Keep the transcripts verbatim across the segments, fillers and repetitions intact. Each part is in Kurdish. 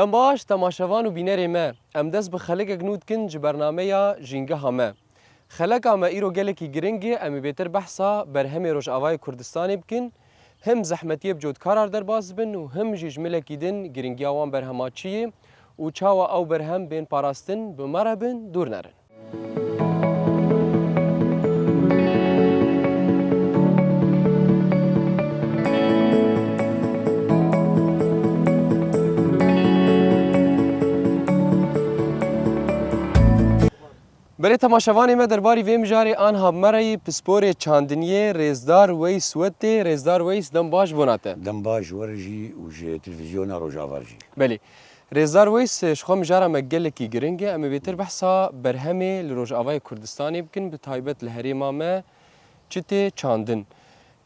Em baş, temaşevan û bînerê me. Em dest bi xelekek nû dikin ji bernameya Jîngeha me. Xeleka me îro gelekî giring e, em ê bêtir behsa berhemê Rojavayê Kurdistanê bikin. Him zehmetiyê bi cotkara re derbas dibin û him jî ji milekî din giringiya wan berhema çi ye û çawa ew berhem bên parastin, bi me re bin, dûr nerin. Belê temaşevanê me, derbarî vê mijarê anha bi me re yî pisporê çandiniyê Rêzdar Weys Wetê. Rêzdar Weys, dem baş bona te. Dem baş, we re jî û ji televîzyona Rojava re jî. Belê. Rêzdar Weys, ji xwe mijara me gelekî giring e. Em ê bêtir behsa berhemê li Rojavayê Kurdistanê bikin, bi taybet li herêma me çi tê çandin.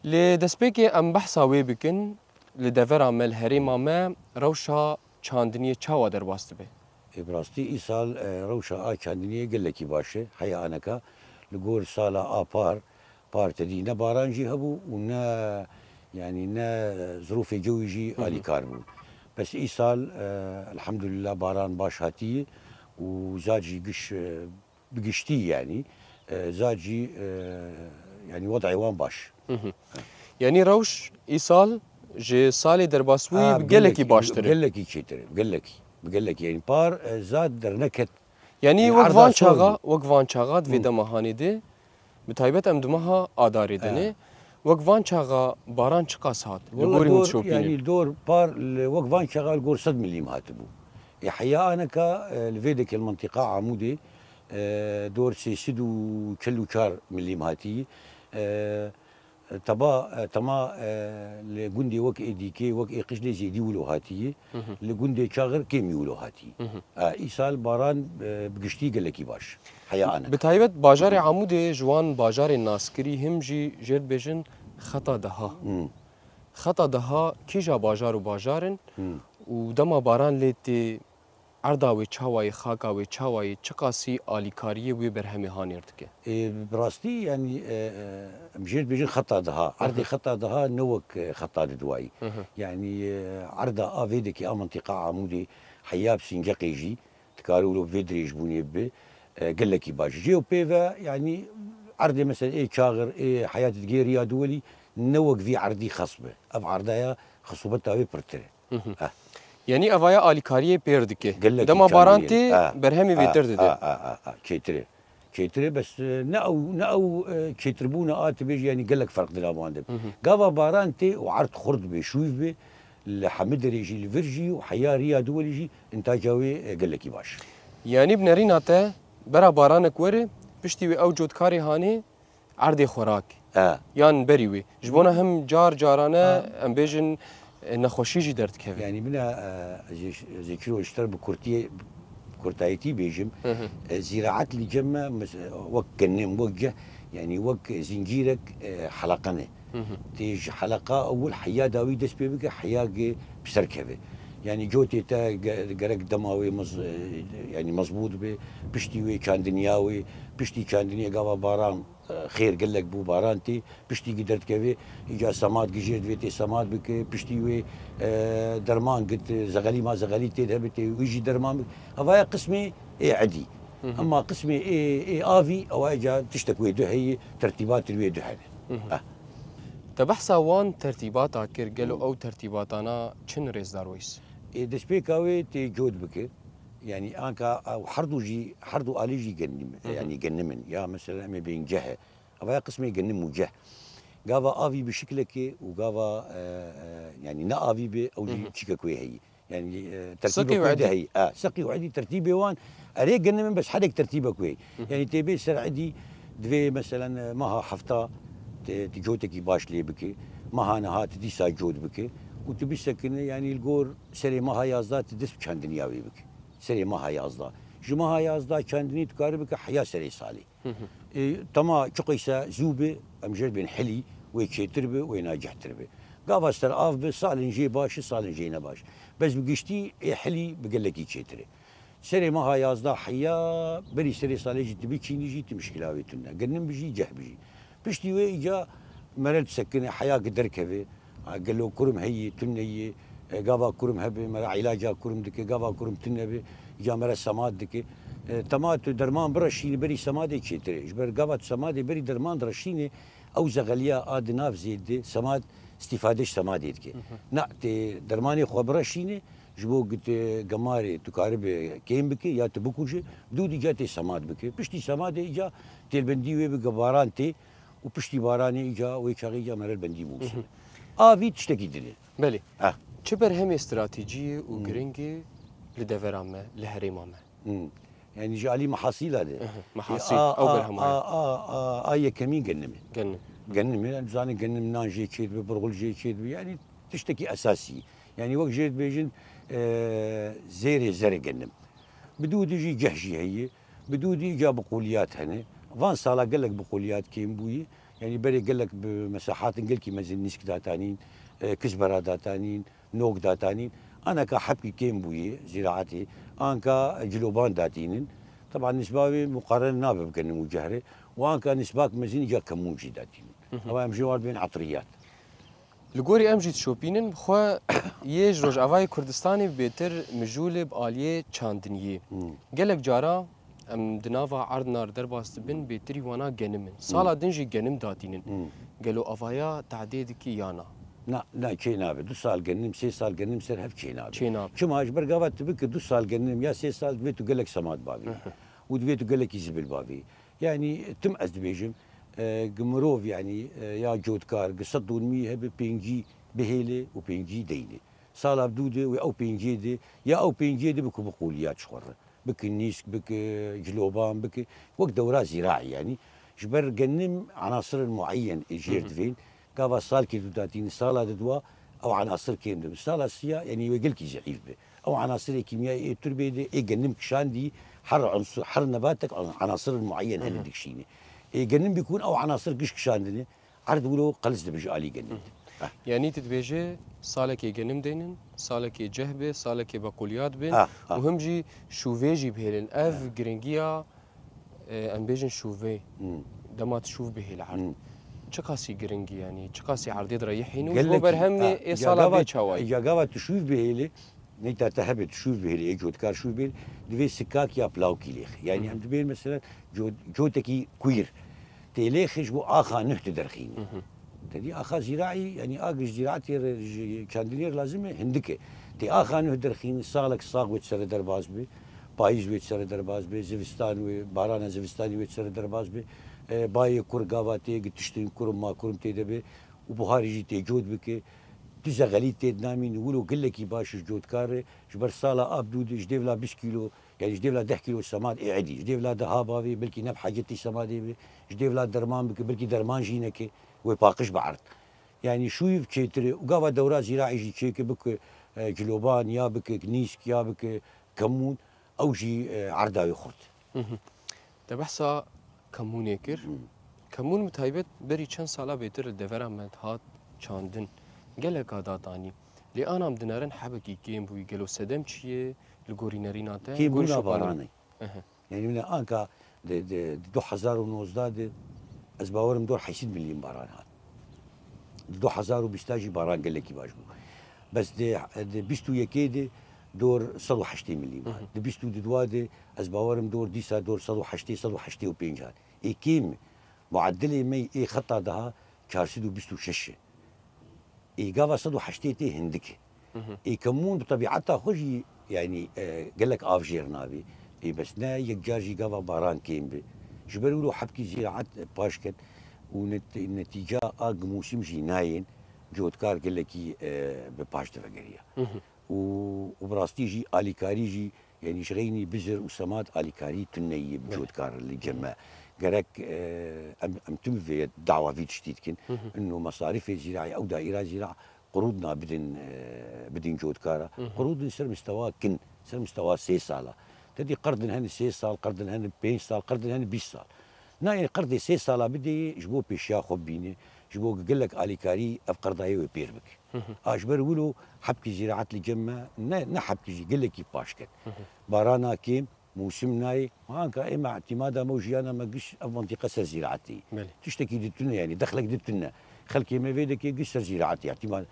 Lê destpêkê em behsa wê bikin, li devera me, li herêma me rewşa çandiniyê çawa derbas dibe? Ê, bi rastî îsal, e, rewşa a çandiniyê gelekî baş e. Heya aneka li gor sala a par, par tedî ne baran jî hebû û ne, yanî ne zirûfê cewî jî Hı hı. alîkar bû. Bes îsal, e, elhamdulillah baran baş hatî û zad jî giş, e, bi giştî yanî, e, zad jî, e, yanî wed'ê wan baş. Hı hı. Yanî rewş îsal ji salê derbasbûyî A, bi gelekî gelekî, baştir e. Gelekî çêtir e, gelekî. Bi gelekî, yanî par, e, zad derneket. Yanî Yanî wek arda van sor çaxa, bû. wek van çaxa di vê Hı. dema hanê de, bi taybet em di meha Adarê de He. ne, wek van çaxa baran çiqas hat li Walla gorî dor, hûn şopînê? yanî dor par li, wek van çaxa li gor sed milîm hatibû. Ê heya aneka, e, li vê dekê li mintîqa Amûdê, e, dor sê sed û çil û çar milîm hatî. E, Teba, e, tema, e, li gundê wek ê Dîkê, wek ê Qijlê zêdî wilo hatî, Hı hı. li gundê Çaxir kêmî wilo hatî. Hı hı. E, îsal baran, e, bi giştî gelekî baş. Heya anek. Bi taybet bajarê Amûdê ji wan bajarên naskirî him jî jê dibêjin xeta deha. Hmm. Xeta deha kîja bajar û bajar in Hmm. û dema baran lê tê, erda wê çawa ye, xaka wê çawa ye, çiqasî alîkariyê wê berhemê hanêr dike? Ê, bi rastî, yanî, e, e, em jê dibêjin xeta deha. Erdê Hı hı. xeta deha ne wek, e, xeta di duayî. Hı hı. Yanî, e, erda a vê dekê a mintîqa Amûdê heya bi sîngeqê jî dikare wilo vê dirêjbûnê bibe, e, gelekî baş. Jê û pê ve, yanî, erdê mesela ê Çaxir, ê Heyat digê Riya Duwelî ne wek vî erdî xes be. Ev erdaya xisûbeta wê pirtir e. Hı hı. Eh. Yanî evaya alîkariyê pêr dike. Gelekî Dema baran çandiniyê. tê, Ah, berhemê ah, vêtir dide. ah, ah, ah, ah, Çêtir e. Çêtir e, bes, e, ne ew, ne ew, e, çêtirbûna a tu bêjî, yanî gelek ferq di nav wan de. Hı hı. Gava baran tê û erd xurt dibe, şûv be, li hemî derê jî, li vir jî û heya Riya Duwelî jî întaca wê, e, gelekî baş. Yanî bi nerîna te, bera baranek were, piştî wê ew cotkarê hanê, erdê xwerak E. yan berî wê. Ji bona him car carane, Ha. em bêjin, e, nexweşî jî derdikeve. Yanî bina, e, ez ê, ez ê çiro ji te re bi kurtiyê, kurtayîtî bêjim. Hı hı. E, zîraet li cem me, mes-, wek genim, wek ceh, yanî wek zincîrek, e, heleqe ne. Hı hı. Tê ji heleqa ewil heya dawî dest pê bike, heya ge bi ser keve. Yanî cotê te ge-, gerek dema wê mez-, e, yanî mezbût be, piştî wê çandiniya wê, piştî çandiniyê gava baran, e, xêr gelek bû, baran tê, piştî gî derdikeve, îca semad gijêr divê tê semad bike, piştî wê, e, derman git, e, zexelî ma zexelî tê de bite, wî jî derman bike. Evaya qismê ê edî. Hı hı. Ema qismê ê, ê avî, ewa îca tiştek wê du heye, tertîbatên wê du hene. Hı hı. Eh. Te behsa wan tertîbata kir, gelo Hı. ew tertîbatana çin Rêzdar Weys? Ê, destpêka wê tê cot bike. Yanî anka ew herdu jî, herdu alî jî genim, Hı hı. yanî genim in. Ya mesela em ê bên ceh e. Ava ya qismê genim û ceh. Gava avî bi şiklekê û gava, e, e, yanî ne avî be, ew jî Hı hı. çîkek wê heyî. Yanî, e, tertîbek Seqî û wê de edî. heyî. E, seqî û edî tertîbê wan, erê genim in bes hedek tertîbek wê. Hı hı. Yanî tê bê ser edî divê meselen, e, meha hefta te, te cotekî baş lê bike. Meha niha te dîsa cot bike. Û tu bisekine, yanî li gor serê meha yazda te dest bi çandiniya wê bike. Serê meha yazda. Ji meha yazda çandinî tu kare bike heya serê salê. Hı hı. E, tema çiqîse zû be, em jê bên hilî, wê çêtir be, wê nacehtir be. Gava ser av be, salên jê baş e, salên jê ne baş. Bes bi giştî ê hilî bi gelekî çêtir e. Serê meha yazdeh heya, berî serê salê jî tu biçînî jî tu mişkila wê tune. Genim bijî, ceh bijî. Piştî wê îca mere disekine, heya ki derkeve, a, gelo kurim heye, tune ye, E, gava kurim hebe, me re îlaca kurim dike, gava kurim tune be, îca me re semad dike. E, tema tu derman bireşînî berî semadê çêtir e. Ji ber gava tu semadê berî derman direşînê, ew zexeliya a di nav zêde semad, îstîfade ji semadê dike. Hı hı. Na, tê dermanê xwe bireşînê, ji bo ku tu gemarê tu karibe kêm bike ya tu bikuje, dû dî îca tê semad bike. Piştî semadê îca têlbendî wê bike baran tê û piştî baranê îca wê çaxê îca me re li bendî mûsim. Hı hı. A vî tiştekî din e. Belê. Ah. Çi berhemê stratejiyê û Hmm. giringê li devera me, li herêma me? Hmm. Yani ji alî mehasîla de. Hı hı. Mehasîl, E, a, ew a, berhema ye. a, a, a, a yekemîn genim e. Genim. Genim e. Yani zanî genim nan jê çêdibe, burxul jê çêdibe. Yani tiştekî esasî. Yani wek jê dibêjin, e, zêrê zerê genim. Bi dû dî jî ceh jî heye. Bi dû dî îca biqoliyat hene. Van sala gelek biqoliyat kêm bûye. Yani berê gelek bi mesahatin gelkî mezin nîsk datanîn, e, kizbera datanîn, nok datanîn. Aneka hebkî kêm bûye zîraetê. Anka ciloban datînin. Taban nisba wê muqaren nabe bi genim û cehre. Û anka nisbak mezin îca kemûn jî datînin. Hı hı. Ewa em jê war dibên etriyat. Li gorî em jî dişopînin, bi xwe yê ji Rojavayê Kurdistanê bêtir mijûlê bi aliyê çandiniyê. Hmm. Gelek cara em di nava erdna re derbas dibin, bêtirî wana genim in. Sala Hmm. din jî genim datînin. Hmm. Gelo avaya tehdê dikî ya na? Na, na, çê nabe. Du sal genim, sê sal genim ser hev çê nabe. Çê nabe. Çima ji ber gava tu bike du sal genim ya sê sal divê tu gelek semad bavî. Hı hı. Û divê tu gelekî zibil bavî. Yani tim ez dibêjim, e, gi mirov, yani, e, ya cotkar, gi sed donmî hebe pêncî bihêle û pêncî deyne. Sala bi dû de wê ew pêncê de, ya ew pêncê de biku biqoliyat ji xwe re. Bike nîsk, bike ciloban, bike wek dewra zîraî yani. Ji ber genim enasirin muayyen ê jêr Hı hı. divên. Gava salkê tu datînî, sala di dua ew enasir kêm dibin. Sala siya, yani wê gelkî zeîf be. Ew enasirê kîmyayê ê turbê de, ê genim kişandî, her unsur, her nebatek en-, enasirin muayyen Hı hene hı. dikişîne. Ê genim bikûn ew enasir giş kişandine, erd wilo qels dibe ji alî genim. Hı hı. Heh. Yanî tu dibêje salekê genim deynin, salekê ceh be, salekê beqoliyat bin Ha, ha. û him jî şûvê jî bihêlin. Ev Ha. giringiya, e, em bêjin şûvê. Hmm. Dema tu şûv bihêle erd. Hmm. Çiqasî giringî, yanî çiqasî erdê direyihîn û ji bo Gelekî, berhemê ha, ê ya sala gava, bê çawayî? Ya gava tu şûv bihêlî, neyta te hebe tu şûv bihêlî, ê cotkar şûv bihêlî, divê sikak ya plawkî lêxî. Yani Hı hı. em dibên mesela co-, cotekî kuîr tê lêxî ji bo axa nuh tu derxînî. Hı hı. Tedî axa zîraî, yani agir ji zîraetê re, ji çandinê re lazim e, hindik e. Tê axa nuh derxînî, salek sax wê tu sere derbas be, payîz wê tu sere derbas be, zivistan wê, barana zivistanî wê tu sere derbas be. E, bayê kur gava tê, gi tiştin kurum ma kurum tê de be û buharî jî tê cot bike. Tu zexelî tê dinamîn, wilo gelekî baş ji cotkar e. Ji ber sala ab dû de ji dêvla bîst kîlo, yani ji dêvla deh kîlo semad ê edî. Ji dêvla de ha bavê, belkî ne bi hacetî semadê be. Ji dêvla derman bike, belkî derman jî neke. Wê paqij be erd. Yani şûyî çêtir e. Û gava dewra zîraî jî çêke bike, e, ciloban ya bike, nîsk ya bike, kemûn. Ew jî, e, erda wê xurt. Hı hı. Te behsa kemûnê kir. Hı. Kemûn bi taybet berî çend sala bêtir li devera me dihat çandin. Geleka datanî. Lê ana em dinerin hebekî kêm bûyî. Gelo sedem çi ye li gorî nerîna te? Kêm Gorî bûna şopana baranê. Ehe. Yani min anka di, di, di du hezar û nozdeh de ez bawerim dor heşt sed milyon baran hat. Di du hezar û bîst jî baran gelekî baş bû. Bes di, di bîst û yekê de dor sed û heştê milyon hat. Hı hı. Di bîst û dua de ez bawerim dor dîsa dor sed û heştê, sed û heştê û pênc hat. Ê kêm, muadilê me ê xeta daha çar sed û bîst û şeş e. Ê gava sed û heştê tê hindik e. Hı hı. Ê kemûn bi tebiata xwe jî, yani, e, gelek av jêr nabê. Ê bes ne yekcar jî gava baran kêm be. Ji ber wilo hebkî zîraet paş ket û net-, netîca a gi mûsim jî nayên, cotkar gelekî, e, bi paş de vegeriya. Hı hı. Û, û bi rastî jî alîkarî jî, yani ji xeynî bizir û semad alîkarî tune yî bi Belê. cotkar li cem me. Gerek, e, em, em tim vê dawa vî tiştî dikin. Hı hı. Ino mesarifê zîraî, ew daîra zîra qurûdna bidin, e, bidin cotkara. Hı hı. Qurûdin ser mistewa kin, ser mistewa sê sala. Tedî qerdin hene sê sal, qerdin hene pênc sal, qerdin hene bîst sal. Nayê qerdê sê sala bidê ji bo pêşiya xwe bibîne, ji bo gelek alîkarî ev qerdayê wê pêr bike. Hı hı. A ji ber wilo hebkî zîraet li cem me ne, ne hebkî jî gelekî paş ket. Hı hı. Barana kêm, mûsim nayê. Anka ê me îtîmada me û jiyana me giş ev mintîqe ser zîraetê. Belê. Tiştekî di tune, yani dexlek di tune. Xelkê me vê dekê giş ser zîraetê. Îtîmad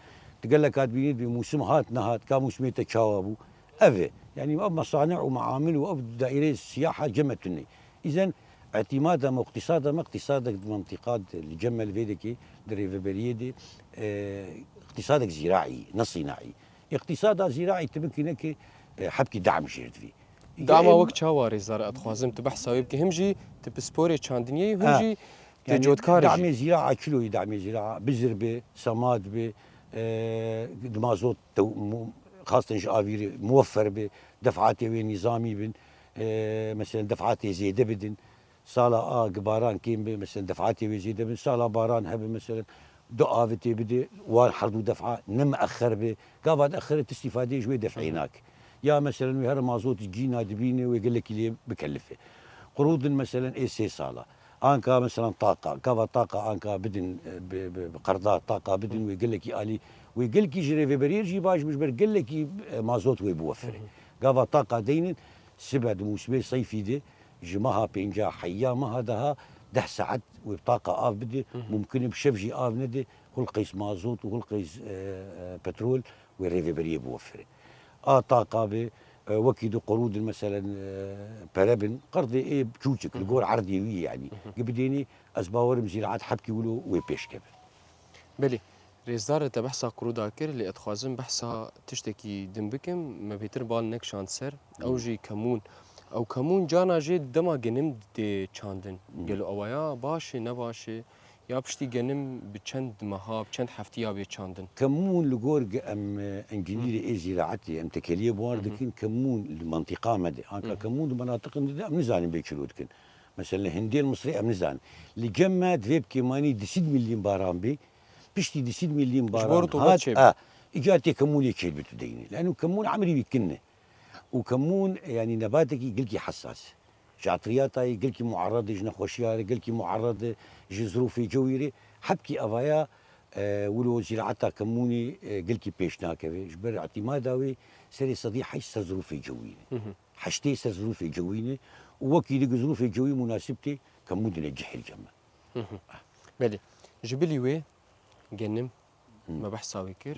Tu geleka dibînî, dibî mûsim hat nehat, ka mûsimê te çawa bû? Ev e. Yanî ev mesane û meamil û ev daîreyê siyaha cem me tune. Îzen îtîmada me, îqtîsada me, îqtîsadek di mentiqa de, li cem me li vê dekê, di rêveberiyê de, e, îqtîsadek zîraî, ne sînaî. Îqtîsada zîraî tu bikîne ki, e, hebkî de'm jêr divî. Dama wek çawa rêzdar, ez dixwazim tu behsa wê bikî. Him jî tu pisporê çandiniyê yî, him jî tu cotkar î jî. Damê zîraa çilo yî, damê zîraa bizir bi, semad bi, e, di mazot tew-, mu-, xastin ji avîrê muweffer bi, def'atê wê nîzamî bin, e, meselen def'atê zêde bidin. Sala a gi baran kêm be, meselen def'atê wê zêde bin, sala baran hebe, meselen du avitê bide, wan her du def'a ne miexer be, gava diexere tu îstîfadeyê ji wê def'ê nake. Ya meselen wê here mazot cîna dibîne, wê gelekî lê bikelife. Qurûdin meselen ê sê sala. Anka meselen taqa, gava taqa anka bidin, e, bi, bi, bi qerda taqa bidin, wê gelekî alî, wê gelekî ji rêveberiyê jî baş bi, ji ber gelekî, e, mazot wê biwefire. Gava taqa deynin, sibe di mûsimê seyfî de, ji meha pênca heya meha daha deh saet wê bi taqa av bide, mumkin e bi şev jî av nede, hulqês mazot û hulqês, e, e, petrol wê rêveberiyê biwefire. A taqa be, e, wekî di qurûdin meselen, e, pere bin, qerdê ê çûçik, li gor erdê wî yanî. Gi bidênî ez bawerim zîraet hebkî wilo wê pêş keve. Belê. Rêzdar, te behsa qurûda kir, lê ez dixwazim behsa tiştekî din bikim. Me bêtir bal nekişand ser. Ew jî kemûn. Ew kemûn carna jê dema genim dê çandin. Gelo ewaya baş e, ne baş e? Ya piştî genim bi çend meha, bi çend heftiya bê çandin? Kemûn li gor ge-, em, e, encînîrê ê zîraetê, em tekeliyê bi wan dikin, kemûn li mentiqa me de. Anka kemûn di menatiqin de, em nizanin bê çilo dikin. Mesela li Hindê, li Misirê em nizanin. Li cem me divê bi kêmanî du sed milîm baran bê, Piştî du sed milîm baran hat, a, îca tê kemûnê çêdibe tu deyne. Leno kemûn emrî wî kin e. Û kemûn, yanî nebatekî gelkî hesas e. Ji etriyata yê gelkî muerred e, ji nexweşiya re gelkî muerred e, ji zirûfê cewî re. Hebkî evaya, e, wilo zîraeta kemûnê, e, gelkî pêş nakeve. Ji ber îtîmada wê serê sedî heşt ser zirûfê cewî ne. Heştê ser zirûfê cewî ne. Û wekî di zirûfê cewî munasib tê, kemûn dine cihê cem me. Belê. Ji bilî wê genim me behsa wê kir.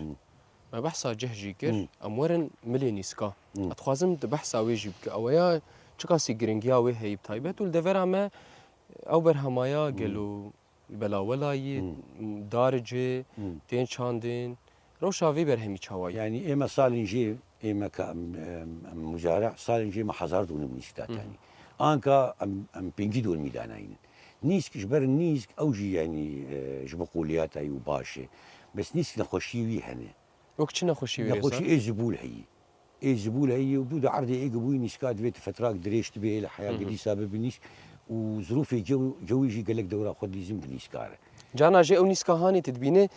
Me behsa cih jî kir. Em werin milê nîska. Ez dixwazim tu behsa wê jî bike. Ew ya çiqasî giringiya wê heyî bi taybet û li devera me ew berhemaya gelo belawelayî, daricê, tên çandin. Rewşa vê berhemî çawa ye? Yanî ê me salên jê, ê me ka em, em, em muzare, salên jê me hezar donim nîsk datanî. Anka em, em pêncî donimî danayînin. Nîsk, ji ber nîsk ew jî yanî, e, ji bo qoliyata yî û baş e. Bes nîsk nexweşiyê wî hene. Wek çi nexweşî wê? Nexweşî ê zibûl heyî. Ê zibûl heyî û dû di erdê ê gibûyî nîska divê tu fetrak dirêj dibe, li heya gidîsa bibe nîsk û zirûfê cew-, cewî jî gelek dewra xwe dilîzin bi nîska re. Carna jê ew nîska hanê tu dibîne,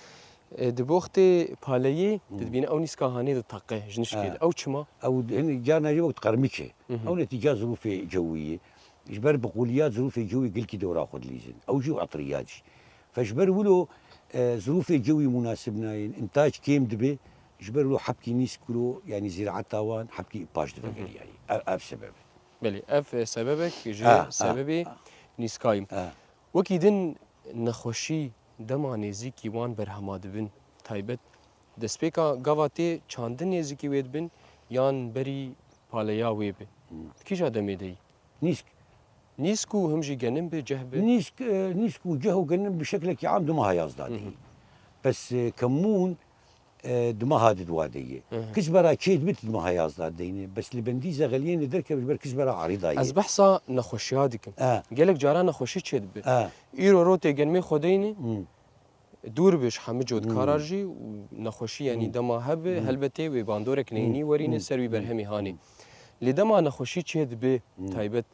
e, di boxtê paleyê, tu dibîne ew nîska hanê di teqe, ji nişkê de. Ew çima? Ew hin carna jê wek qermik e. Ew netîca zirûfê cewî ye. Ji ber bi qûliya zirûfê cewî gelkî dewra xwe dilîzin. Ew jî û etriyat jî. Fe ji ber wilo, e, zirûfê cewî munasib nayên, întac kêm dibe, ji ber wilo hebkî nîsk wilo, yanî zîraeta wan hebkî paş divegeriyayî. Ev, ev sebeb e. Belê, ev, e, sebebek ji sebebê nîskayî. Wekî din nexweşî dema nêzîkî wan berhema dibin, taybet destpêka gava tê çandin nêzîkî wê dibin yan berî paleya wê bi? Di kîja demê de yî? Nîsk. Nîsk û him jî genim bi, ceh bi? Nîsk, e, nîsk û ceh û genim bi şeklekî am di meha yazdeh de yî. Bes, e, kemûn, e, di meha di dua de yî. Kisbera çê dibit di meha yazdeh de yî. Bes li bendî zegeliyê ne derkeve ji ber kisbera arîda yî. Ez behsa nexweşiya dikim. E. Gelek cara nexweşî çê dibe. E. Îro rotê genimê xwe deyne. Dûr be ji hemû cotkara jî û nexweşî, yanî dema hebe, helbetê wê bandorek neyînî werîne ser wî berhemî hanê. Lê dema nexweşî çê dibe taybet,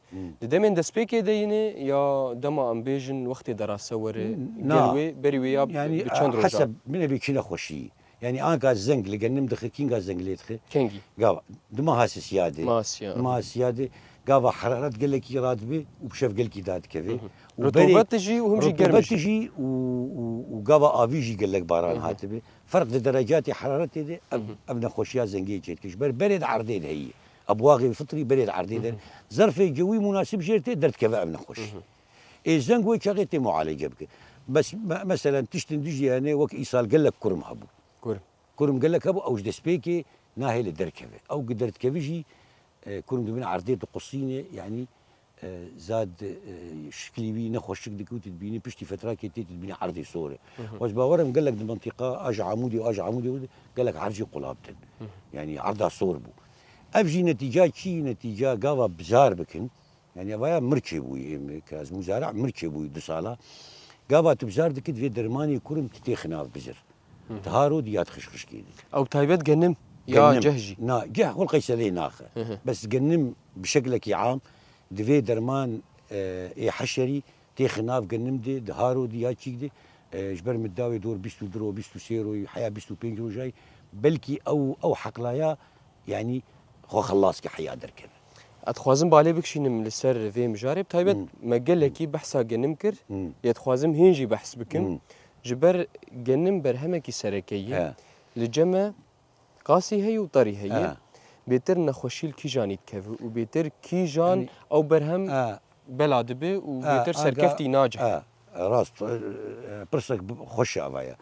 di demên destpêkê de yîne ya dema em bêjin wextê derase were, gel wê, berî wê ya bi çend roja? Heseb min e bê çi nexweşî. Yanî anka zeng li genim dixe, kînga zeng lê dixe? Kengî? Gava, di meha sisiya de. Meha siya. Meha siya de. Gava heraret gelekî radibe û bi şev gelkî dadikeve. Û berê Rutubet jî û him jî germ rutubet jî. Jî û, û, û gava avî jî gelek baran hatibe. Ferq di derecatê heraretê de ev, ev nexweşiya zengê çê dike. Ji ber berê di erdê de heye. Ebwaxê fitrî berê di erdê de. Zerfê cewî munasib jêr tê derdikeve ev nexweşî. Ê zeng wê çaxê tê mualece bike. Bes, me-, meselen tiştin dijî hene wek îsal gelek kurim hebû. Kurim. Kurim gelek hebû, ew ji destpêkê nahêle derkeve. Ew gi derdikevî jî, e, kurim dibîne erdê diqusîne, yanî, e, zad, e, şiklî wî ne xweşik dike û tu dibînî piştî fetrakê tê tu dibînî erdê sor e. Hı hı. Xwe ez bawer im gelek di mintîqa a ji Amûdê û a ji Amûdê û gelek erd jî qulab din. Hı hı. Yanî erda sor bû. Ev jî netîca çi? Netîca gava bizar bikin. Yanî evaya mirçê bûyî, êm, ke ez muzara mirçê bûyî du sala. Gava tu bizar dikî divê dermanê kurim tu têxi nav bizir. Hı hı. Ti haro di ya di xişxişkê di. Ew taybet genim ya Genim. Ceh jî? Na, ceh xwe qeyselê naxe. Hı hı. Bes genim bi şeklekî am divê derman, e, ê heşerî têxi nav genim di, di haro di ya çîk di. E, ji ber min dawê dor bîst û du ro, bîst û sê royî, heya bîst û pênc rojayî, belkî ew, ew heqlaya, yanî xwe xelas ke heya derkeve. Ez dixwazim balê bikişînim li ser vê mijarê. Bi taybet Hmm. me gelekî behsa genim kir. Hmm. Lê dixwazim hîn jî behs bikim. Hmm. Ji ber genim berhemekî sereke ye. He. Li cem me qasî heye û terî heye. He. Bêtir nexweşî li kîjanî dikeve û bêtir kîjan Yanî, ew berhem he. bela dibe û He, bêtir anka, serkeftî nace. He, rast, e, e, pirsek bi-, xweş e ava ya.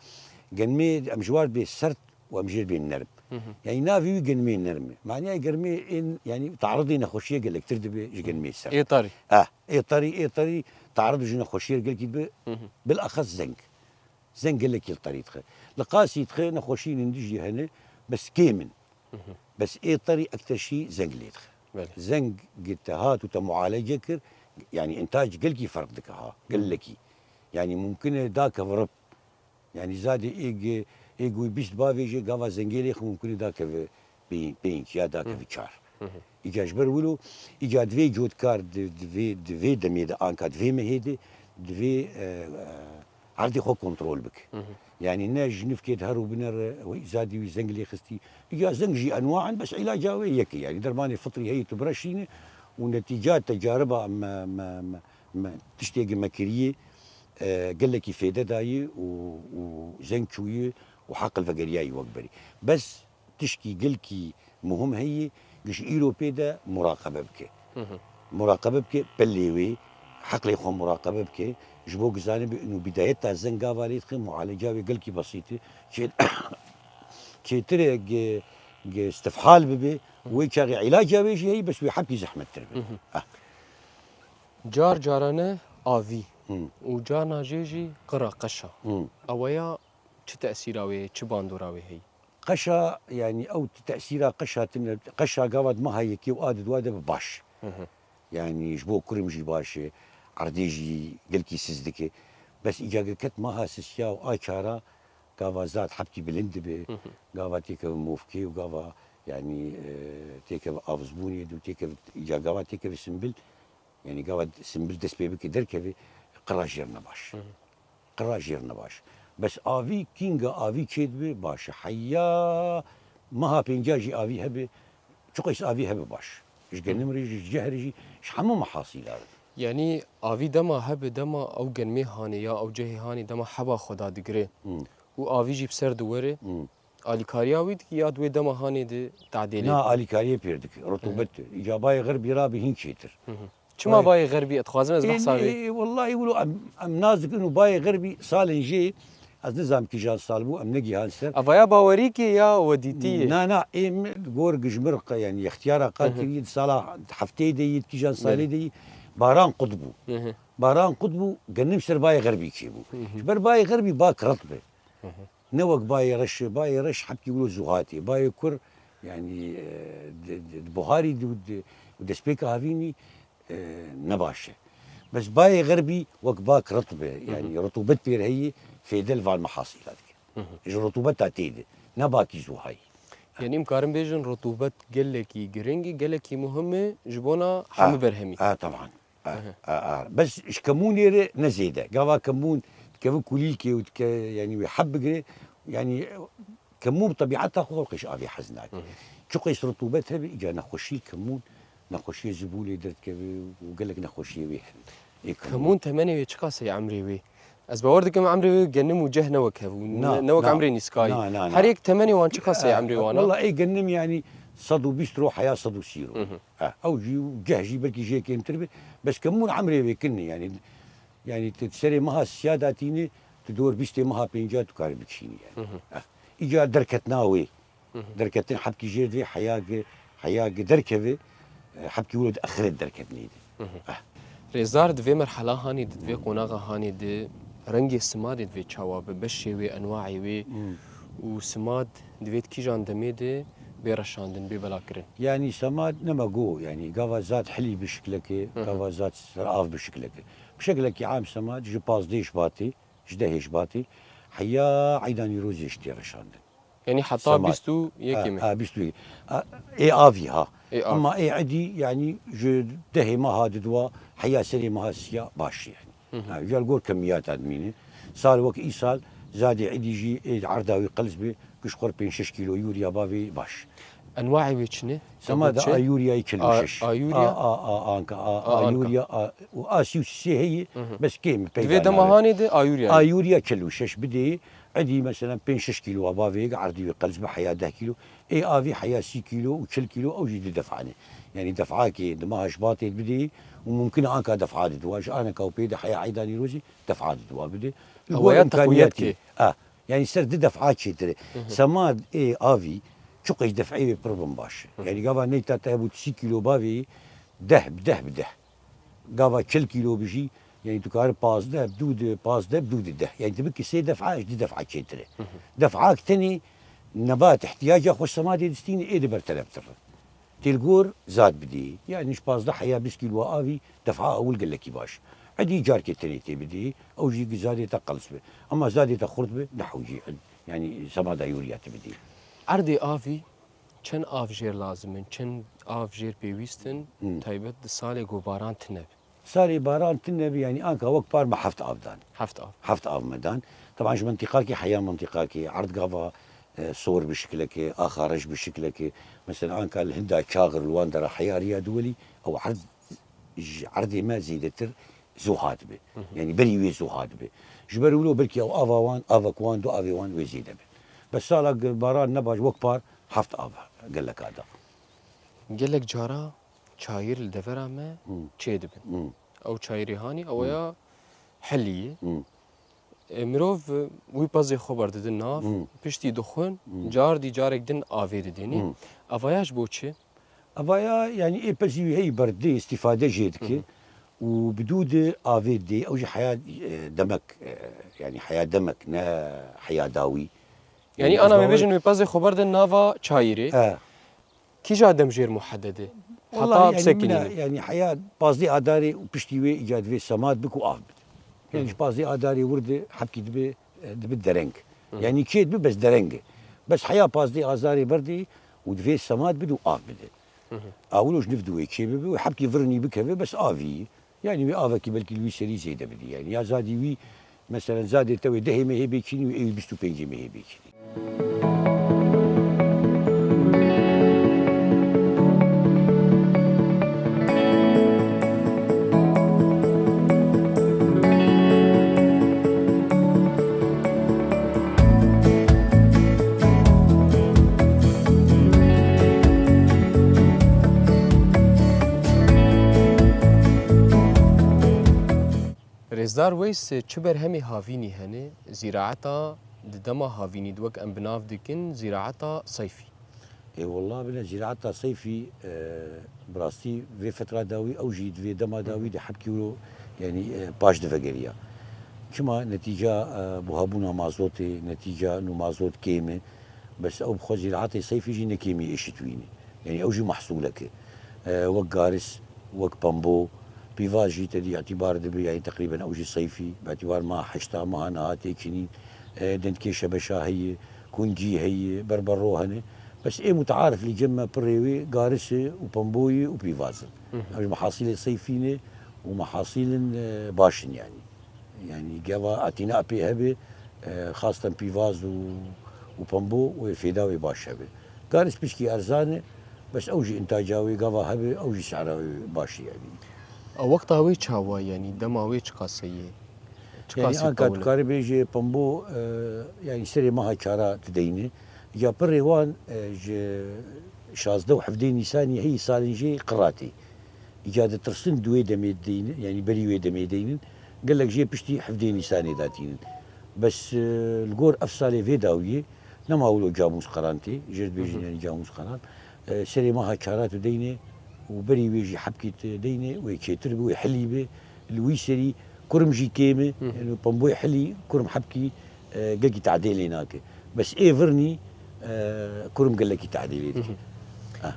Genmê em ji war bê sert û em jê bê nerm. Hı hı. Yanî navê wî genmê nerm e. Maniyê germê ên, yanî taridê nexweşiyê gelektir dibe ji genmê sert. Ê tarî. Eh, ê tarî, ê tarî tarid ji nexweşiyê gelkî dibe, Hı hı. bilaxas zeng. Zeng gelekî li tarî dixe. Li qasî dixe nexweşiyên din jî hene, bes kêm in. Hı hı. Bes ê tarî ekter şî zeng lê dixe. Belê. Zeng gi te hat û te mualece kir, yanî intac gelkî ferq dike ha, Hı hı. gelekî. Yanî mumkin e dakeve rib. Yanî zadê êg, êg wî bîst bavêje, gava zengê lê xwe mumkin e dakeve pê-, pênc ya dakeve Hı. çar. Hı hı. Îca ji ber wilo, îca divê cotkar di, di vê, di vê demê de anka di vê mehê de, divê, e, e, erdê xwe kontrol bike. Hı hı. Yanî ne ji nifkê de her û binere, wî zadî wî zeng lê xistî. Îca zeng jî enwa in, bes îlaca wê yek e. Yanî dermanê fitrî heye tu bireşîne û netîca tecariba me, me, me, me, tiştê gi me kiriyê, e, gelekî fêde dayî û, û zeng çûyî û heqil vegeriyayî wek berî. Bes tişkî gelkî muhim heye, giş îro pê de muraqebe bike. Hı hı. Muraqebe bike, pelê wê, heqlê xwe muraqebe bike. Ji bo gizane bi û bidayeta zeng gava lê dixe, mualeca wê gelkî besît e. Çê-, çêtir e gi, gi istifhal bibe, Hı hı. wê çaxê îlaca wê jî heye, bes wê hepkî zehmettir be. Hı hı. Ah. Car carane avî Hı. û carna jê jî qira qeşa. Hı. Eweya çi tesîra wê, çi bandora wê heye? Qeşa, yanî ew tesîra qeşa tine, qeşa gava di meha yekê û a di dua de bi baş. Hı hı. Yanî ji bo kurim jî baş e, erdê jî gelkî siz dike. Bes îca ge ket meha sisiya û a çara gava zad hepkî bilind dibe, Hı hı. gava têkeve movkê û gava yanî, e, têkeve avizbûnê de û têkeve îca gava têkeve simbil. Yanî gava simbil dest pê bike derkeve, qira jêr ne baş. Hı hı. Qira jêr ne baş. Bes avî, kînga avî çêdibe baş e. Heya meha pênca jî avî hebe, çiqas avî hebe baş. Ji Hı. genim re jî, ji ceh re jî, ji hemû mehasîla re. Yanî avî dema hebe, dema ew genmê hanê ya ew cehê hanê dema heba xwe da digire Hı. û avî jî bi ser diwere, Hı. Alîkariya wî dikî ya di wê dema hanê de tadêlê Na, dikî? Alîkariyê pêr dike. Rutubet Hı hı. e. Îca bayê xerbî rabe hîn çêtir. Hı hı. Çima Bayê bayê xerbî? Dixwazim ez Ê, behsa wê. ê, wellahî wilo em, em nas dikin û bayê xerbî salên jê, ez nizam kîjan sal bû, em negihan ser. Evaya bawerîkê ya wedîtî ye? Na, na, ê min gor gijmir qe-, yanî yextiyara qal Hı hı. kiriye, di sala hefteyê de yî, di kîjan salê Belê. de yî, baran qut bû. Hı hı. Baran qut bû, genim ser bayê xerbî çêbû. Hı hı. Ji ber bayê xerbî ba kiret be. Hı hı. Ne wek bayê reş e, bayê reş hepkî wilo zû hatî. Bayê kur, yanî, e, di, di, di buharî di, di, û destpêka havînî, e, ne baş e. Bes bayê xerbî wek ba kiret be, Hı hı. yanî rutubet pêr heyî, fêde li van mehasîla dike. Hı hı. Ji rutubeta tê de, ne bakî zû hayî. Yanî em karin bêjin rutubet gelekî giring e, gelekî muhim e ji bona Ha, hemû berhemî. ha, teban. A, Ehe. a, a. Bes ji kemûnê re ne zêde. Gava kemûn dikeve kulîlkê û dike, yanî wê heb bigire. Yanî kemûn bi tebîeta xwe xwe ji avê hez nake. Hı hı. Çiqas rutubet hebe, îca nexweşî kemûn, nexweşiyê zibûlê derdikeve û gelek nexweşiyê wê hene. Ê kemûn. Kemûn temenê wê çiqas e emrê wê? Ez bawer dikim emrê wê genim û ceh ne wek hev û Na, ne, ne wek na. emrê nîskayî. Na, na, na. Her yek temenê wan çiqas e Ha, emrê wan a? Wela ê genim yanî sed û bîst roj heya sed û sî roj. Hı hı. Ha, ew jî û ceh jî belkî jê kêmtir be. Bes kemûn emrê wê kin e, yanî, yanî tu serê meha siya datînî, tu dor bîstê meha pênca tu karî bikişînî yanî. Hı hı. Ha. îca derketina wê. Derketin hebkî jê divê heya gi, heya gi derkeve, e, hebkî wilo di exirê derketinê de. Eh. Rêzdar, di vê merhela hanî de, di vê qonaxa hanî de rengê simadê divê çawa be, beşê wê, enwaê wê û simad divê di kîjan demê de bê reşandin, bê belakirin? Yanî semad nema go, yanî gava zad hilî bi şiklekê, gava zad serav bi şiklekê. Bi şeklekî am semad ji pazdeh Şubatê, ji dehê Şubatê heya eyda Nîrozê jî tê reşandin. Yanî heta bîst û yekê mehê. Ha, bîst û yek. Ê avî ha. Ê avî. Ema ê edî yanî ji dehê meha diduwa heya serê meha siya baş yanî. Ha, ya li gor kemiyata dimîne. Sal wek îsal zadê edî jî ê erda wî qels be, ku ji xwe pênc şeş kîlo yûriya bavê baş. Enwaê wê çi ne? Semada a yûriyayê çil û şeş. A yûriya? A, a, a, anka, a, a yûriya, a, û a sî û sê heye, bes kêm peyda nabe. Di vê dema hanê de a yûriyayê. A yûriya çil û şeş bidê, edî, meselen, pênc şeş kîlo wa bavê yek erdî wê qels bi heya deh kîlo. Ê avî heya sî kîlo û çil kîlo, ew jî di defane. Yanî defakê di meha Şubatê bidê û mumkin e anka defa diduwa. Ji aneka û pê de heya eyda Nîrozî defa diduwa bidê. Li gor imkaniyatê. A, yanî ser di defa çêtir e. Semad ê avî çiqas defê wê pir bin baş e. Yanî gava neyta te hebû sî kîlo bavê deh bi deh bi deh. Gava çil kîlo bijî, yanî tu kari pazdeh bi dû di, pazdeh bi dû di deh. Yanî tu bikî sê defa, ji di defa çêtir e. Defak tenê nebat ihtiyaca xwe semadê distîne ê di berteleftir e. Tê li gor zad bidê. Yanî ji pazdeh heya bîst kîlo avî defa ewil gelekî baş. Edî carkê tenê tê bidê, ew jî gi zadê te qels be. Ema zadê te xurt be, ne hewcî ed, yanî semada yûriya te bidê. Erdê avî çend av jêr lazim in, çend av jêr pêwîst in, taybet di salê ku baran tune be? Salê baran tune be, yanî anka wek par me heft av dan. Heft av. Heft av me dan. Teban ji mintîqakê heya mintîqakê, erd gava, e, sor bi şiklekê, axa reş bi şiklekê. Mesela anka li hinda çaxir li wan dera heya riya duwelî, ew erd ji erdê me zêdetir zuha dibe. Yanî berî wê zuha dibe. Ji ber wilo belkî ew ava wan, avek wan, du avê wan wê zêde be. Bes sala baran nebaş wek par heft av geleka da. Gelek cara çayir li devera me çêdibin. Ew çayirê hanî ew ya helî ye. E, mirov, e, wî pezê xwe berdidin nav, piştî dixwin, cardî carek din avê didênê. Evaya ji bo çi? Evaya, yanî ê pezî wî heyî berdê, îstîfade jê dike û bi dû di avê dê, ew jî heya, e, demek, e, yanî heya demek, ne heya dawî. Yanî ana me bêjin wê pezê xwe berdin nava çayirê. E. Kîja dem jêr muheded e? Heta bisekinînin. Yanî heya pazdeh adarê û piştî wê îca divê semad bik û av bid. Yanî ji pazdeh adarê wir de hebkî dibe, e, dibe dereng. Yanî kê dibe bes dereng e. Bes heya pazdeh azarê berdê û divê semad bid û av bide. Awilo ji niv di wê kê bibe û hebkî virinî bikeve bes avî. Yanî wê avekî belkî li wî serî zêde bidî. Yanî ya zadî wî, meselen, zadê te wê dehê mehê bêçînî û ê wî bîst û pêncê mehê bêçînî. Rêzdar Weys, çi berhemê havînî hene? Zîraeta di dema havînî de wek em bi nav dikin zîraeta seyfî. Ê wela bile zîraeta seyfî, e, bi rastî vê fetra dawî ew jî di vê dema dawî de hebkî wilo, yanî, e, paş divegeriya. Çima netîca, e, buhabûna mazotê, netîca nû mazot kêm e. Bes ew bi xwe zîraetê seyfî jî ne kêmî êşitwîn e. Yanî ew jî mehsûlek e. E, wek garis, wek pembo, pîvaz jî te dî îtîbar dibe, yanî teqrîben ew jî seyfî, bi îtîbar meha heşta, meha niha tê çinîn. E, dendikê şebeşa heye, kuncî heye, berbero hene. Bes ê mutearif li cem me pirê wê garis e û pembo ye û pîvaz in. Ew jî mehasîlê seyfî ne û mehasîlin, e, baş in yanî. Yanî gava etîna pê hebe, e, xastan pîvaz û, û pembo wê fêda wê baş hebe. Garis pişkî erzan e, bes ew jî întaca wê gava hebe, ew jî sehra wê baş e yanî. Wexta wê çawa, yanî dema wê çiqas heye? Çiqas heye? Yanî anka tu karî bêjî pembo, e, yanî serê meha çara tu deyne. Ya pirê wan, e, ji şazdeh û hevdeh Nîsanî heyî salên jê qiratê. Îca ditirsin di wê demê deynin, yanî berî wê demê deynin, gelek jê piştî hevdeh Nîsanê datînin. Bes, e, li gor ev salê vê dawiyê, Nema wilo camûs qeran tê, jêr dibêjin Hı hı. yanî camûs qeran. E, serê meha çara tu deyne û berî wê jî hebkê tu deyne, wê çêtir bi, wê hilî bi. Li wî serî kurim jî kêm e, Hı hı. yanî pemboyê hilî, kurim hebkî, e, gelkî tadê lê nake. Bes ê virnî, e, kurim gelekî tadê lê dike. Hı hı. Ah.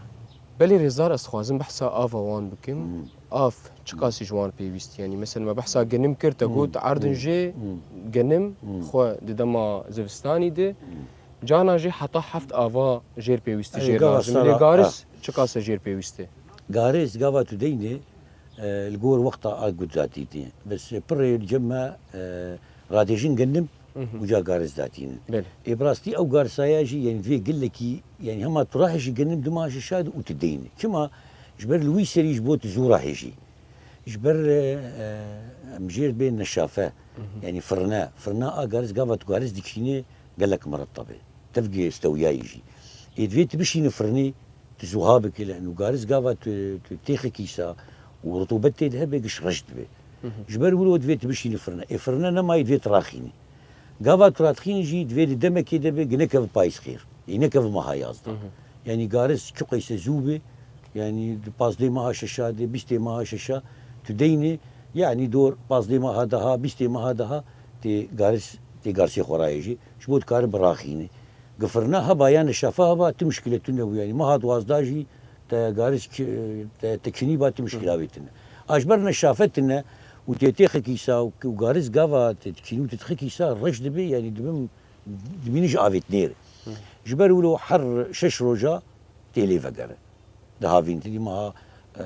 Belê rêzdar, ez dixwazim behsa ava wan bikim. Hmm. Av çiqasî ji wan pêwîst? Yanî, mesela, me behsa genim kir, te Hmm. got, erdin Hmm. jê Hmm. genim Hmm. xwe di dema zivistanî de. Hmm. Cana jî heta heft ava jêr pêwîst e, Ey, jêr gava lazim. Lê sala, garis ha. çiqas e jêr pêwîst e? Garis gava tu deyne, e, li gor wexta a gud datî tê. Bes pirê li cem me, e, radêjin genim, Mhm. Uca garis datînin. Belê. Ê, bi rastî ew garisaya jî, yanî, divê gelekî, yanî, hema tu rahêjî genim dima ji şa de û tu deyne. Çima? Ji ber li wî serî ji bo tu zû rahêjî. Ji ber, e, e, em jêr bê neşafe, Mhm. yanî, firne. Firna a garis gava tu garis dikîne gelek miretteb e. Tevgê stewiyayî jî. Ê, divê tu bişîne firnê, tu zûha bike, lê û garis gava tu, tu têxekî sa û rutubet tê de hebe giş reş dibe. Hı hı. Ji ber wilo divê tu bişînî firne. Ê firne nemayî divê tu raxînî. Gava tu radixînî jî divê di demekê de be, gi nekeve payîz xêr. Ê nekeve meha yazdeh. Hı hı. Yanî garis çiqeyse zû be, yanî di pazdeh meha şeşa de, bîstê meha şeşa tu deynê, yanî dor pazdeh meha daha, bîstê meha daha tê garis, tê garsê xwe rayê jî. Ji bo dikare biraxînî. Gi firna heba yan neşafe heba, ti muşkile tune bû. Yanî meha duwazdeh jî te garis ki-, te, te kinî ba, ti muşkila wê tune. A ji ber neşafe tune û tê têxekî sa û, û garis gava te dikînî û te dixekî sa reş dibe, yanî dibim, dibînî ji avêtinê re. Ji ber wilo her şeş roja tê lê vegere. Dihavîn tedî meha, e,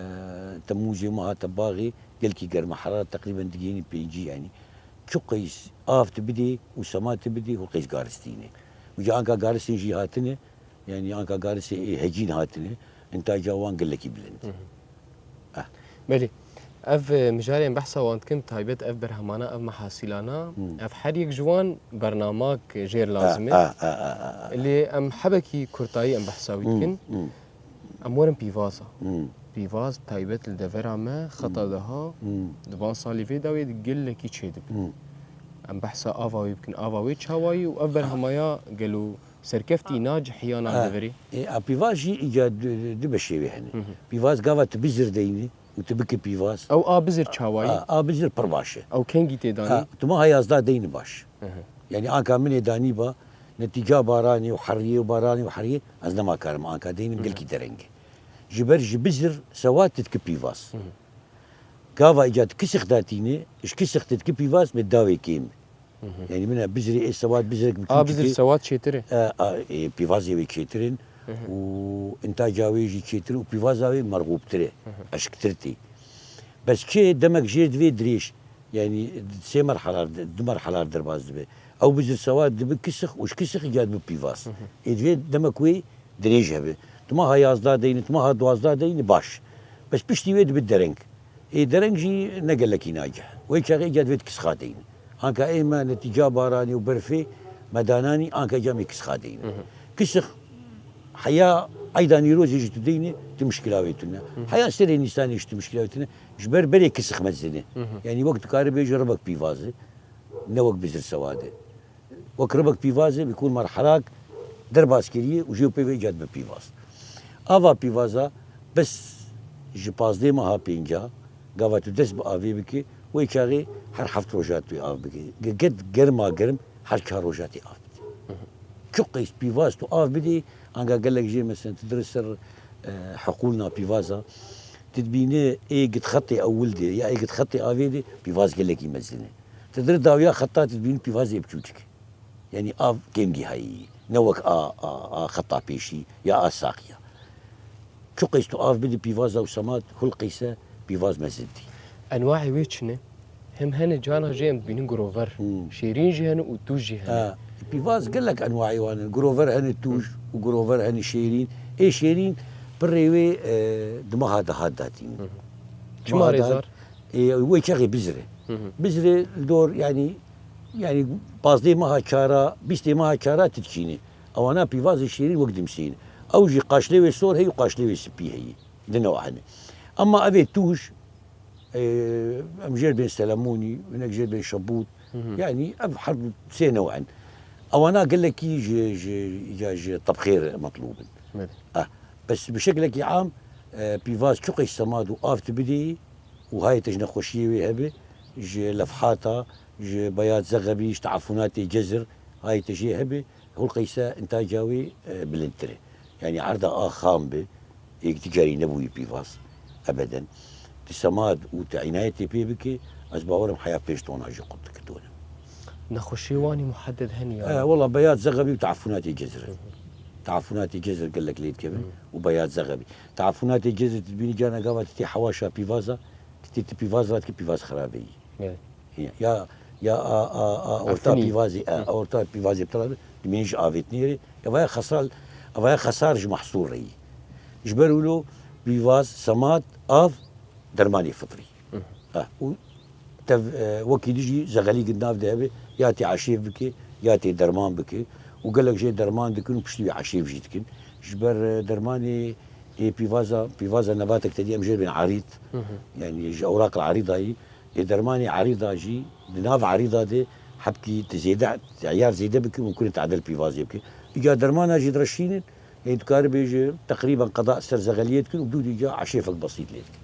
Temmûzê, meha Tebaxê gelkî germ e, heraret teqrîben digihînî pêncî yanî. Çiqeys av tu bidê û sema tu bidê, hû qeys garis tîne. Uca anka garisên jî hatine, yanî anka garisê ê hecîn hatine, întaca wan gelekî bilind. Hı hı. Eh. Belê. Ev, e, mijarê em behsa wan dikin, taybet ev berhemana, ev mehasîlana, Hmm. ev her yek ji wan bernamak jêr lazim e. Ah, ah, ah, ah, ah. Lê em hebekî kurtayî em behsa wî Hmm, dikin. hmm. Em werin pîvaza. Hmm. Pîvaz bi taybet li devera me xeta Hmm. daha Hmm. di van salî vê dawê di gelekî çêdibe. Hmm. Em behsa ava wê bikin, ava wê çawayî û ev berhemaya gelo serkeftî nacihiya na Ha. deverê? Ê, a pîvaz jî îca du, du beşê wê hene. Hı hı. Pîvaz gava tu bizir deynî û tu bike pîvaz. Ew a bizir çawayî? A, a bizir pir baş e. Ew kengî tê danî? Ha, tu meha yazdeh deyni baş. Hı hı. Yanî anka min ê danî ba, netîca baranê û heriyê û baranê û heriyê, ez nema karim anka deynim, Hı hı. gelkî dereng e. Ji ber ji bizir sewat tu dike pîvaz. Hı hı. Gava îca tu kisix datîne, ji kisix tu dike pîvaz, me dawê kêm. Hı hı. Yanî min e bizirê ê sewat, bizirek A biçûçik bizir e. sewat çêtir e. E, a, ê, pîvazê wê çêtir in Hı hı. û întaca wê jî çêtir û pîvaza wê merxûbtir e, Hı hı. eşktir tê. Bes çi demek jêr divê dirêj, yanî sê merhela, du merhela derbas dibe. Ew bizir sewat dibe kisix û ji kisix îca dibe pîvaz. Hı hı. Ê divê demek wê dirêj hebe. Tu meha yazdeh deyne, tu meha duwazdeh deyne baş. Bes piştî wê dibe dereng. Ê dereng jî ne gelekî nacih. Wê çaxê îca divê tu kisxa deyne. Anka ê me netîca baranê û berfê me dananî, anka îca me kisxa deyne. Hı hı. Kisix heya eyda Nîrozê jî tu deyne, tu muşkila wê tune. Hı hı. Heya serê Nîsanê jî tu muşkila wê tune. Ji ber berê kisix mezin e. Hı hı. Yanî wek dikare bêje ribek pîvaz e. Ne wek bizir sewat e. Wek ribek pîvaz e, bi kûr merhelak derbas kiriye û jê û pê ve îca dibe pîvaz. Ava pîvaza bes ji pazdeh meha pênca, gava tu dest bi avê bike, wê çaxê her heft roja tu av bike. Ge-, get germa germ her çar roja tê av bide. Çiqeys pîvaz tu av bidê, anka gelek jê, mesela, tu dirê ser, e, heqûlna pîvaza, tu dibîne ê git xetê ewil de ya ê git xetê avê de pîvaz gelekî mezin e. Ti dir dawiya xeta tu dibînî pîvazê biçûçik. Yanî av kêmgîhayî, ne wek a, a, a xeta pêşî ya a saxiya. Çiqeys tu av bidî pîvaza û semat, hul qeyse pîvaz mezin tî. Enwaê wê çi ne? Hem hene cana jê em dibînin girover. Hmm. Şêrîn jî hene û tûj jî hene. Ha, pîvaz gelek enwaê wan in. Girover hene tûj Hmm. û girover hene şêrîn. Ê şêrîn pirê wê, e, di meha dehat datînin. Hı hı. Çima Meha dehat, rêzar? Ê, wê çaxê bizire. Hı hı. Bizire li dor, yanî, yanî pazdeh meha çara, bîstê meha çara tu dikînî. Ewana pîvazê şêrîn wek dimsîn. Ew jî qaşlê wê sor heye û qaşlê wê spî heye. Di newa hene. Ema evê tûj, e, em jêr bên Selemonî, hinek jêr bên Şebût. Hı hı. Yanî ev her sê newa in. Ewana gelekî ji, ji, ya ji tebxêr metlûb in. Belê. Ah, bes bi şeklekî am, e, pîvaz çiqî semad û av tu bidî û hayê te ji nexweşiyê wê hebe, ji lefhata, ji beyaz zexebî, ji teafunatê cezir, hayê te jê hebe, hûlqeyse intaca wê, e, bilindtir e. Yanî erda a xam be, yek dicarî nebûyî pîvaz, ebeden. Tu semad û tu înayetê pê bike, ez bawerim heya pênc tona jî qut dike done. Nexweşiyê wan ê muhedded hene ya? E, wela beyaz zexebî û teafunatê cezir. Teafunatê cezir gelek lê dikevin û beyaz zexebî. Teafunatê cezir tu dibînî carna gava tu tê hewaşa pîvaza, tu tê tu pîvaz radikî pîvaz xirabeyî. Evet. Ya, ya a, a, a orta pîvazê, a, orta pîvazê bi tela dimînî ji avêtinê re. Evaya xesar, evaya xesar ji mehsûl re yî. Ji ber wilo pîvaz, semad, av, dermanê fitrî. Ha, û tev, e, wekî dijî zexelî gid nav de hebe, ya tê eşêv bike, ya tê derman bike. Û gelek jê derman dikin û piştî wî eşêv jî dikin. Ji ber, e, dermanê ê pîvaza, pîvaza nebatek te dî em jê bên erîd. Yanî ji ewraq el erîda yî. Ê dermanê erîda jî, di nav erîda de hebkî tu zêde, teyar zêde bike, mumkin e tadil pîvazê bike. Îca dermana jî direşînin, ê dikare bêje teqrîben qeda ser zexeliyê dikin û dû dîca eşêfek besît lê dikin.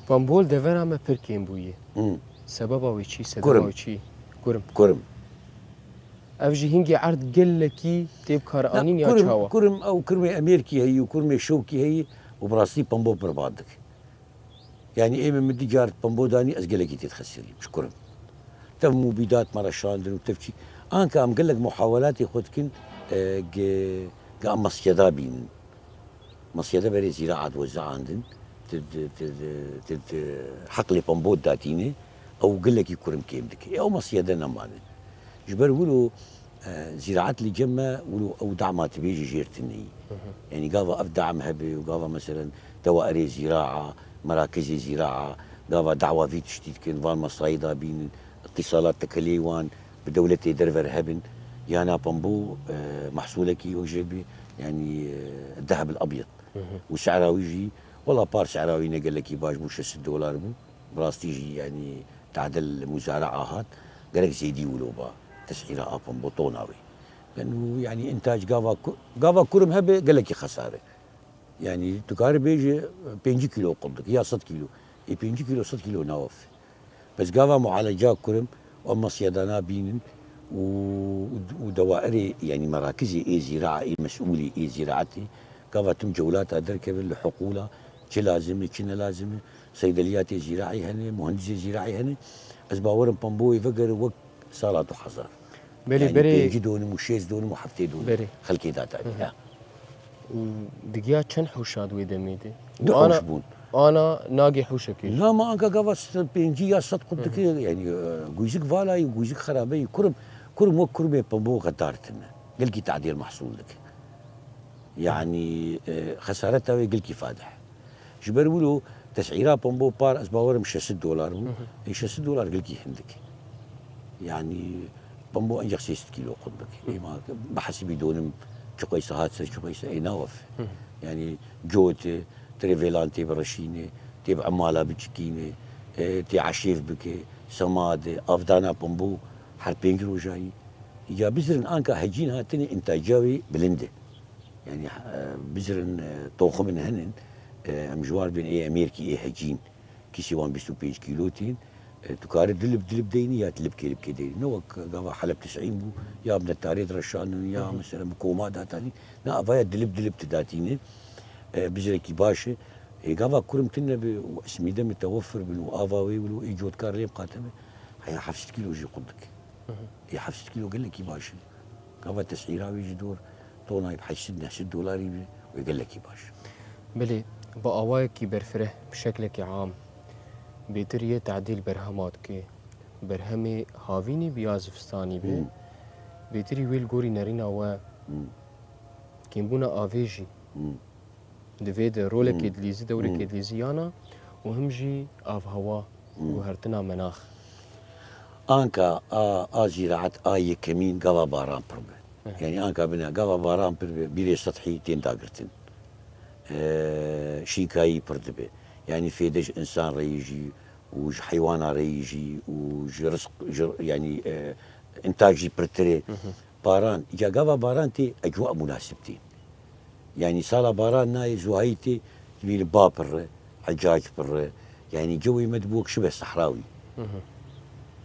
Pambol devera me pir kêm bûye. Hmm. Sebeba wê çi, sebeba Kurim. Wê çi? Kurim. Kurim. Ev jî hingê erd gelekî tê bikaranîn ya kurim, çawa? Kurim, ew kurimê Emêrkî heyî û kurimê Şewkî heyî û bi rastî pambo pir bad dike. Yanî ê min, min dicar pambo danî, ez gelekî tê dixesirîm, ji kurim. Tev mubîdat me re şandin û tev çî. Anka em gelek muhawelatê xwe dikin, e, ge, ge em mesyeda bînin. Mesyede berê zîraat we ziandin, ti, ti, ti, ti, ti, ti heqlê pambo datîne, ew gelekî kurim kêm dike. Ew mesyede nemane. Ji ber wilo, e, zîraet li cem me wilo ew dama tu bêjî jêr tune yî. Yanî gava ev dam hebe û gava meselen dewaerê zîraa, merakizê zîraa, gava dawa vî tiştî dikin, van mesayî da bînin, îtîsalat tekelê wan bi dewletê derver hebin, yana pambo, e, mehsûlekî wek jê bî, yanî, e, deheb el abyad. Û şera wî jî, wela par şera wî ne gelekî baş bû, şeş sed dolar bû. Bi rastî jî, yanî, tadil muzaraa hat, gerek zêdî wilo ba, tesîra a pambo tona wê. Ben û, yanî, întac gava ku-, gava kurim hebe, gelekî xesar e. Yanî, tu kare bêje, pêncî kîlo qut dike, ya sed kîlo. Ê pêncî kîlo, sed kîlo nawef. Bes gava mualeca kurim, û em mesyedana bînin û, û, û dewaerê, yanî merakizê ê zîraa, ê mesûlê ê zîraetê, gava tim cewlata derkevin li hiqûla, çi lazim e, çi ne lazim e, seydeliyatê zîraî hene, muhendisê zîraî hene. Ez bawerim pamboyê vegere wek sala du hezar. Belê, yanî berê pêncî donim û şêst donim û heftê donim. Berê. Xelkê da tanî, Hı hı. ha. Û digiya çend hewşa di wê demê de? Du Û ana, hewş bûn. Ana nagê hewşekê jî. Na, ma anka gava s-, pêncî ya sed qut dike, yanî, e, gûzik vala yî, gûzik xerabe yî. Kurim, kurim wek kurimê pembo xedar tine. Gelkî tadêr mehsûl dike. Yanî, e, xesareta wê gelkî fadih. Ji ber wilo tesîra pambo par, ez bawerim şeş sed dolar bû. Hı hı. Ê şeş sed dolar gelkî hindik. Yanî pambo enceq sê sed kîlo qut bike. Hı. Ê ma bihesibî donim çiqoyse hat ser çiqoyse ê nawef. Hı hı. Yanî cote, tirêvelan tê bireşîne, tê bi emala biçikîne, e, tê eşêv bike, semade, avdana pambo her pênc rojayî. Ya bizirin anka hecîn hatine întaca wê bilind e. Yanî, e, bizirin, e, toximin henin, e, em ji wan bên ê Emêrkî ê hecîn, kîsê wan bîst û pênc kîlo tên, e, tu kare dilib dilib deynî ya dilib kêlibkê deynî. Ne wek gava Heleb tisîn bû, ya bi netarê direşandin, ya Hı hı. mesela bi koma datanî. Na, ava ya dilib dilib tu datîne, e, bizirekî baş e. E, gava kurim tune be û esmîde mitewefir bin û ava wê wilo ê cotkar lê biqate be, heya heft sed kîlo jî qut dike. Hı hı. Ê heft sed kîlo gelekî baş in. Gava tesîra wî ji dor tonayê bi heşt sed neh sed dolarî bî, wê gelekî baş. Belê, bi awayekî berfireh, bi şeklekî am, bêtir yê tadîl berhema dike. Berhemê havînî bi ya zivistanî be. Hmm. Bêtirî wê li gorî nerîna we Hmm. kêmbûna avê jî. Hmm. Di vê de rolekê Hmm. dilîzî, dewrekê Hmm. dilîzî yana û him jî avhewa, Hmm. guhertina menax. Anka a, a zîraet a yekemîn gava baran pir be. Eh. Yanî anka bine gava baran pir be, bîrê sethî tên dagirtin. E, şînkayî pir dibe. Yanî fêde ji însan re yî jî û ji heywana re yî jî û ji rizq, ji, yanî, e, întac jî pirtir e. Hı hı. Baran, îca gava baran tê, ecwa munasib tên. Yanî sala baran nayê, zuhayî tê, dibî li ba pirre, ecac pirre. Yanî cewê me dibû wek şibe sehrawî.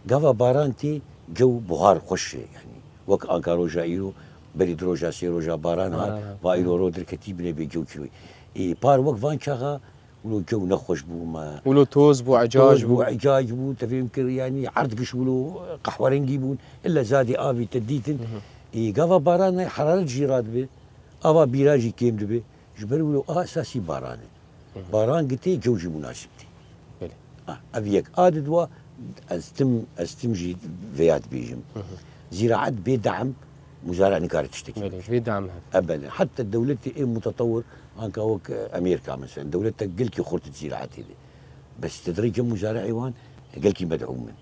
Gava baran tê, cew buhar xweş e. Yanî wek anka roja îro, berî di roja sê roja baran hat, Baran hat. va îro ro derketî bine bê cew çi wê. Ê, par wek van çaxa, wilo cew nexweş bû me. Wilo toz bû, ecac Toz bû, bû. ecac bû, te fêm kir, yanî erd giş wilo qehwerengî bûn. Îlle zadê avî te dîtin. Ê, gava baran nayê, heraret jî radibe. Ava bîra jî kêm dibe. Ji ber wilo a esasî baran e. Baran gitê, cew jî munasib tê. Belê. Ha, ev yek. A di dua, ez tim, ez tim jî vêya dibêjim. Zîraet bê dehm, muzara nikare tiştekî Belê, bike. Vê dehm hebe. E, belê. Heta dewletê ê mutetewir, anka wek, e, Amerîka mesela. Dewlete gelkî xurt di zîraetê de. Bes te dirê cem muzareyê wan, e, gelkî med'ûm in.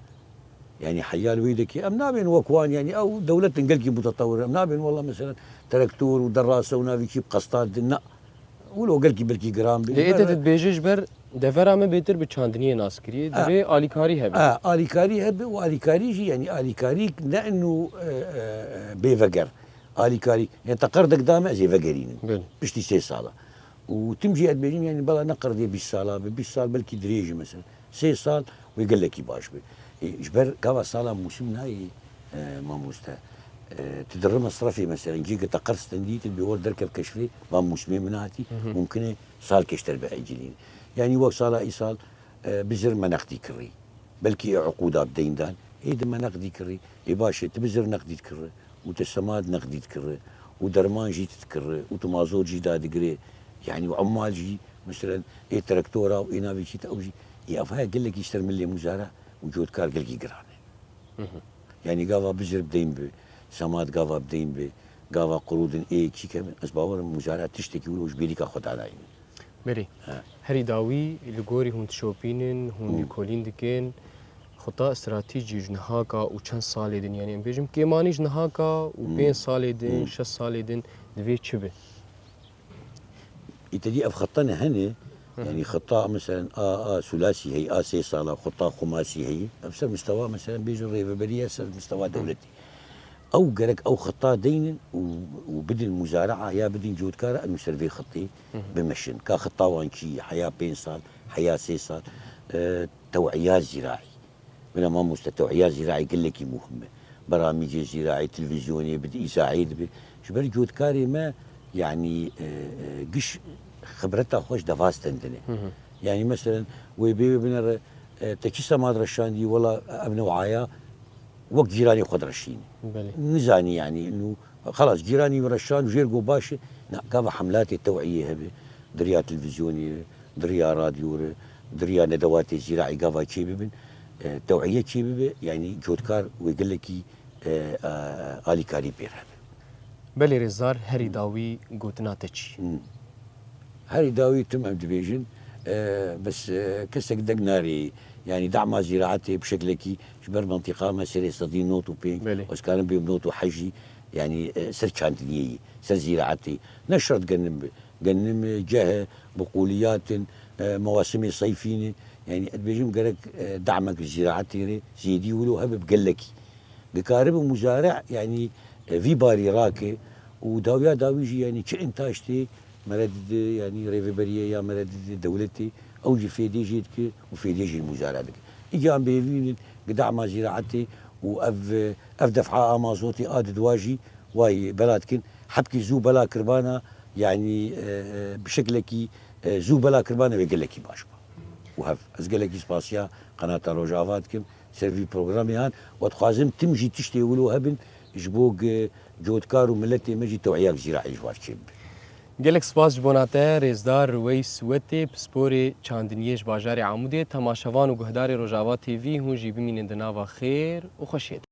Yanî heyal wê dikê, em nabên wek wan, yanî ew dewletin gelkî mutetewir, em nabên wela mesela traktor û derase û navî çî bi qestan din, na. Wilo gelkî belkî giran bê. Lê êdî Ber- tu dibêjî ji ber devera me bêtir bi çandiniyê nas kiriye, Ha. divê alîkarî hebe. Ha, alîkarî hebe û alîkarî jî, yanî alîkarî ne inu, e, e, bê veger. Alîkarî, yanî te qerdek da me, ez ê vegerînim. Belê. Piştî sê sala. Û tim jî ez dibêjim, yanî bela ne qerdê bîst sala be, bîst sal belkî dirêj e mesela. Sê sal wê gelekî baş be. E, ji ber gava sala mûsim nayê, e, mamoste. E, tu di ri mesrefê mesela, cî ke te qerd stendî, tu dibê wer derkev keşfê, va mûsimê min hatî, Hı hı. mumkin e sal keşter biecilîn. Yanî wek sala îsal, e, bizir me neqdî kirî. Belkî ê uqûda bi deyn dan, ê di me neqdî kirî. Ê baş e, tu bizir neqdî dikirî û tu semad neqdî dikirî û derman jî tu dikirî û tu mazot jî dadigirê. Yanî û emmal jî, meselen, ê traktora û ê navê çî te ew jî. Ê ev haya gelekî ji ser milê muzara û cotkar gelkî giran e. Hı hı. Yanî gava bizir bi deyn bi, semad gava bi deyn bi, gava qurûdin ê çî kevin, ez bawer im muzara tiştekî wilo ji bêrîka xwe danayînin. Belê. He. Herî dawî li gorî hûn dişopînin, hûn Hı. lîkolîn dikin. Xita stratejî ji nihaka û çend salê din, yanî em bêjim kêmanî ji nihaka û Hı. pênc salê din, Hı. şeş salê din divê çi be? Îtedî ev xita ne hene, Hı hı. yanî xita meselen a, a sulasî heyî, a sê sala, xita xumasî heyî. Ev ser mistewa meselen bêjin rêveberiye ser mistewa Hı. dewletî. Ew gerek ew xita deynin û, û bidin muzara'a ya bidin cotkara û ser vê xitê Hı hı. bimeşin. Ka xita wan çi, heya pênc sal, heya sê sal, e, tew'iya zîraî. Bila mamoste tew'iya zîraî gelekî muhim e. Beramîcê zîraî, televîzyonê bidî, îzahê dibe. Ji ber cotkarê me, yanî, e, e, giş xibreta xwe ji deva stendine. Hı hı. Yanî meselen, wê bê wê binere, e, te çi semad reşandî, wela ev new'aya wek cîranê xwe direşînî. Belê. Nizanî yanî, nû, xelas, cîranî wî reşand, jêr got baş e. Na, gava hemlatê tew'iyê hebe, di riya televîzyonê re, di riya radyo re, di riya nedewatê zîraî gava çê bibin, e, tew'iye çê bibe, yanî cotkar wê gelekî, e, e, alîkarî pêr hebe. Belê rêzdar, herî dawî gotina te çi? Hmm. Herî dawî tim em dibêjin, e, bes, e, kesek deng narê. Yanî dema zîraetê bi şeklekî ji ber mentiqa me serê sedî nod û pênc, Belê. ez karim bêm nod û heşt jî, yanî, e, ser çandiniyê yî, ser zîraetê. Ne şert genim bi. Genim e, ceh e, biqûliyat in, e, mewasimê seyfî ne. Yanî ez dibêjim gerek, e, demek ji zîraetê re zêdî wilo hebe bi gelekî. Dikaribe muzare, yanî, e, vî barî rake û dawiya dawî jî, yanî, çi întaş tê mere dide, yanî, rêveberiyê ya mere dide dewletê, ew jî fêdê jê dike û fêdê jî li muzare dike. Îca em bêhêvî ne, gi dema zîraetê û ev, ev def'a a mazotê a di dua jî wayî bela dikin. Hebkî zû bela kirbana, yanî, e, e, bi şeklekî, e, zû bela kirbana wê gelekî baş ba. Û hev, ez gelekî spasiya Qenata Rojava dikim. Ser vî programê han, we dixwazim tim jî tiştê wilo hebin, ji bo gi cotkar û miletê me jî tew'iyak zîraî ji war çêbibe. Gelek spas ji bona te, rêzdar Ruweys Wetê, pisporê çandiniyê ji bajarê Amûdê. Temaşevan û guhdarê Rojava T V, hûn jî bimînin di nava xêr û xweşiyê de.